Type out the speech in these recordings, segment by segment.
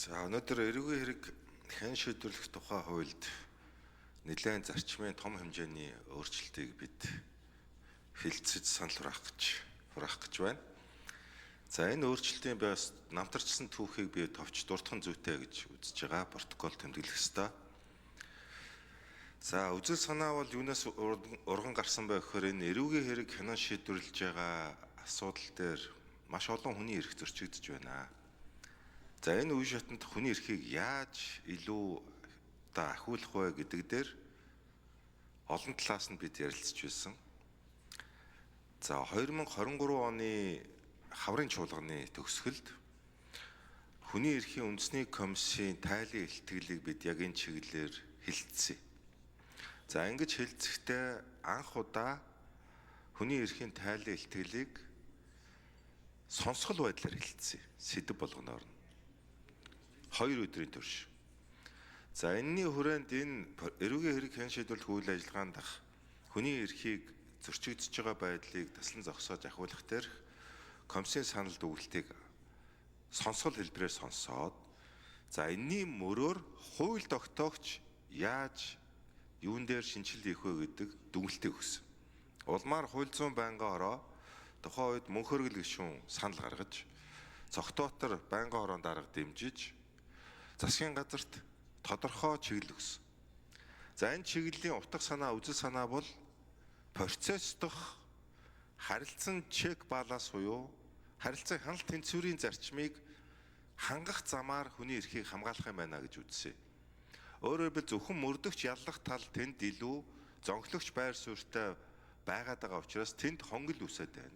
За өнөөдөр эрүүгийн хэрэг хэн шийдвэрлэх тухай хуульд нэлээд зарчмын том хэмжээний өөрчлөлтийг бид хэлцэж санал хураах гэж байна. За энэ өөрчлөлтийн бас намтарчсан түүхийг би товч дуртхан зүйтэй гэж үзэж байгаа. Протокол тэмдэглэх ёстой. За үзэл санаа бол юунаас урган гарсан бэ гэхээр энэ эрүүгийн хэрэг хянан шийдвэрлэж байгаа асуудал дээр маш олон хүний эрх зөрчигдөж байна. За энэ үе шатанд хүний эрхийг яаж илүү одоо ахиулах вэ гэдэг дээр олон талаас нь бид ярилцж байсан. За 2023 оны хаврын чуулганы төгсгөлд хүний эрхийн үндэсний комиссийн тайлан илтгэлийг бид яг энэ чиглэлээр хэлэлцсэн. За ингэж хэлцэхдээ анх удаа хүний эрхийн тайлан илтгэлийг сонсгол байдлаар хэлэлцсэн. Сэдэв болгоноор нь. 2 өдрийн турш. За энэний хүрээнд энэ эрүүгийн хэрэг хэн шийдвэрлэх үйл ажиллагаанд дах хүний эрхийг зөрчигдөж байгаа байдлыг таслан зогсоож ахиулах дээрх комиссийн санал дүгнэлтийг сонсгол хэлбэрээр сонсоод за энэний мөрөөр хууль тогтоогч яаж юун дээр шинжилэл хийх вэ гэдэг дүгнэлтийг өгсөн. Улмаар хууль зүйн байнгын хороо тухайн үед мөнхөргөл гишүүн санал гаргаж Цогтоотор байнгын хороонд дарга дэмжиж засгийн газарт тодорхой чиглэл өгсөн. За энэ чиглэлийн утга санаа, үзэл санаа бол процесс дох харилцан чек баланс буюу харилцан хяналт тэнцвэрийн зарчмыг хангах замаар хүний эрхийг хамгаалах юм байна гэж үзсэн. Өөрөөр хэлбэл зөвхөн мөрдөгч яллах тал тэнд илүү зонхлогч байр суурьтай байгаад байгаа учраас тэнд хонгил үүсээд байна.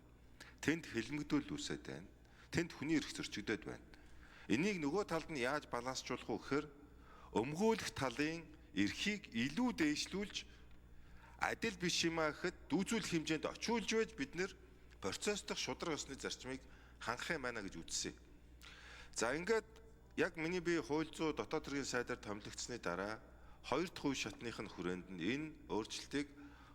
Тэнд хилмигдүүл үүсээд байна. Тэнд хүний эрх зөрчигдөд байна. Энийг нөгөө талд нь яаж балансжуулах вэ гэхээр өмгөөлөх талын эрхийг илүү дээшлүүлж адил биш юм а гэхэд дүүцүүлэх хэмжээнд очиулж байж бид нэр процесс дох шударга ёсны зарчмыг хангах юм байна гэж үзсэн. За ингээд яг миний би хууль зүйн дотоод хэргийн сайдаар томилогдсны дараа хоёр дахь үе шатных нь хүрээнд нь энэ өөрчлөлтийг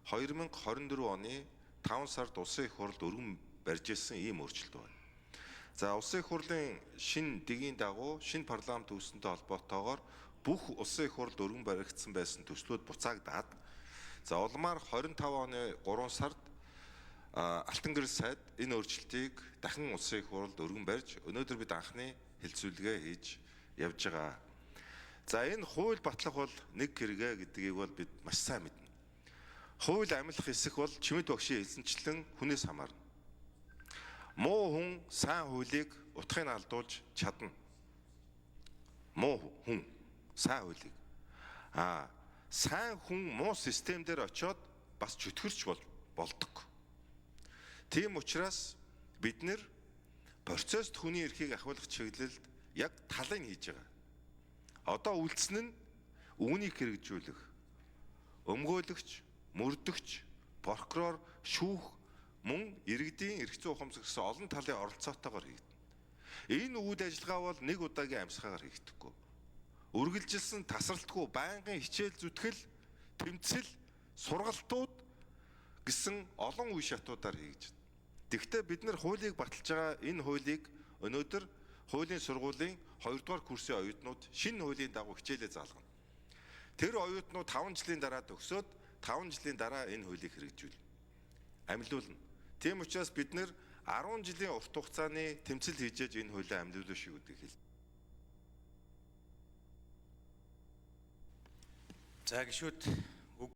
2024 оны 5 сард Улсын их хурлд өргөн барьж ирсэн ийм өөрчлөлт байна. За Улсын их хурлын шинэ дэгийн дагуу шинэ парламент үүсэнтэй холбоотойгоор бүх Улсын их хурлд өргөн баригдсан байсан төслүүд буцаагдаад за улмаар 25 оны 3 сард Алтан гэрэл сайд энэ өөрчлөлтийг дахин Улсын их хурлд өргөн барьж өнөөдөр бид анхны хэлцүүлгээ хийж явж байгаа. За энэ хууль батлах бол нэг хэрэгэ гэдгийг бол бид маш сайн мэднэ. Хууль амилах хэсэг бол Чимэд багшийн хэлсэнчлэн хүнээс хамаарна. Муу хүн сайн хуулийг утгыг нь алдуулж чадна. Муу хүн сайн хуулийг. Сайн хүн муу систем дээр очиод бас чөтгөрч болдог. Тийм учраас бид нэр процесст хүний эрхийг ахиулах чиглэлд яг талыг хийж байгаа. Одоо үлдсэн нь үүнийг хэрэгжүүлэх, өмгөөлөгч, мөрдөгч, прокурор, шүүх мөн иргэдийн эрх зүйн ухамсар гэсэн олон талын оролцоотойгоор хийгдэнэ. Энэ үйл ажиллагаа бол нэг удаагийн амьсгаагаар хийгдэхгүй. Үргэлжилсэн тасралтгүй байнгын хичээл зүтгэл, тэмцэл, сургалтууд гэсэн олон үе шатуудаар хийж байна. Тэгэхдээ бид нар хуулийг баталж байгаа энэ хуулийг өнөөдөр хуулийн сургуулийн 2 дугаар курсын оюутнууд шинэ хуулийн дагуу хичээлээ заалгана. Тэр оюутнууд 5 жилийн дараа төгсөөд 5 жилийн дараа энэ хуулийг хэрэгжүүлнэ. Амилуулна. Тийм учраас бид нэр 10 жилийн урт хугацааны тэмцэл хийж энэ хуулийг амилуулах шиг гэдэг хэл. За гишүүд